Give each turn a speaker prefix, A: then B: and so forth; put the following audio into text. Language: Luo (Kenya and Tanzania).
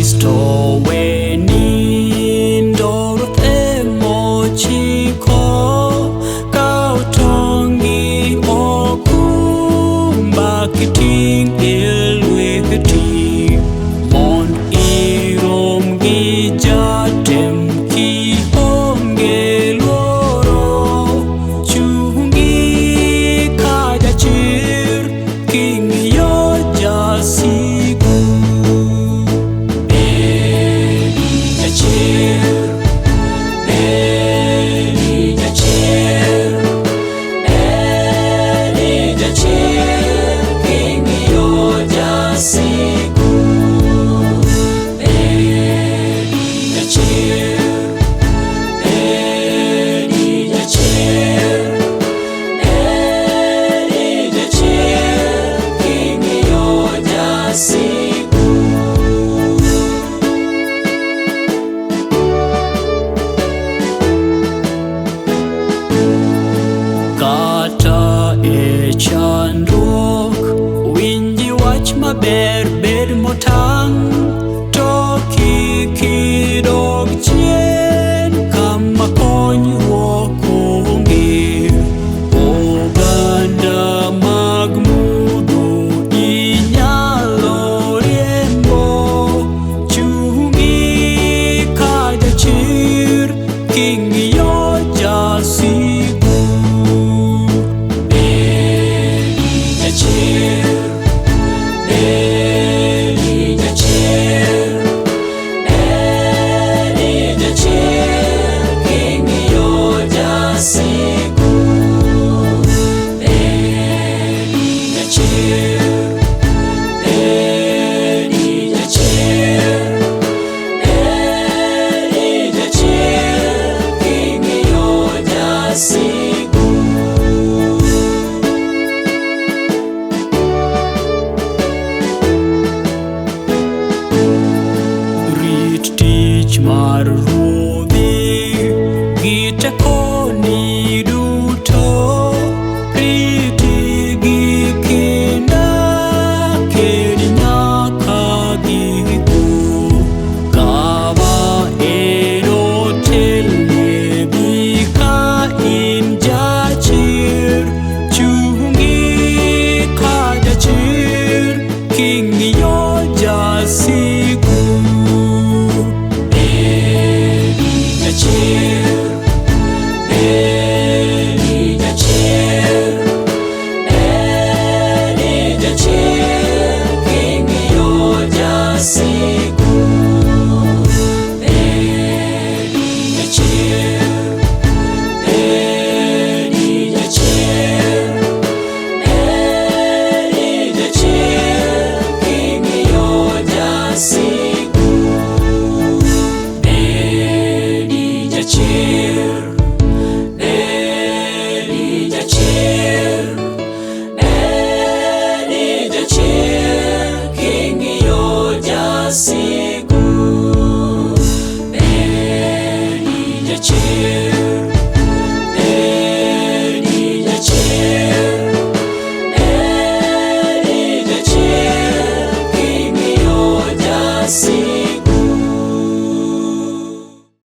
A: Kristo we nindo Ruoth emochiko, kaw tongi okumba kiting' e lweti, mond irom gi jatem kionge luoro. Chungi ka jachir king'iyo jasigu. Bed jachir, bed jachir, bed jachir king'iyo jasigu. Bed jachir, bed jachir, bed jachir king'iyo jasigu. Kata e chandruok, winji wach maber, bed motang', to kik idog chien kama konyruok onge. Oganda mag mudho inyalo riembo, chungi ka jachir king'iyo jasigu. Bed jachir, bed jachir, bed jachir king'iyo jasigu. Bed jachir, bed jachir, bed jachir king'iyo jasigu. Rit tich mar Ruodhi gi tekoni duto, riti gi kinda ked nyaka giko. Kama enotelne bi ka in jachir, chungi ka jachir king'iyo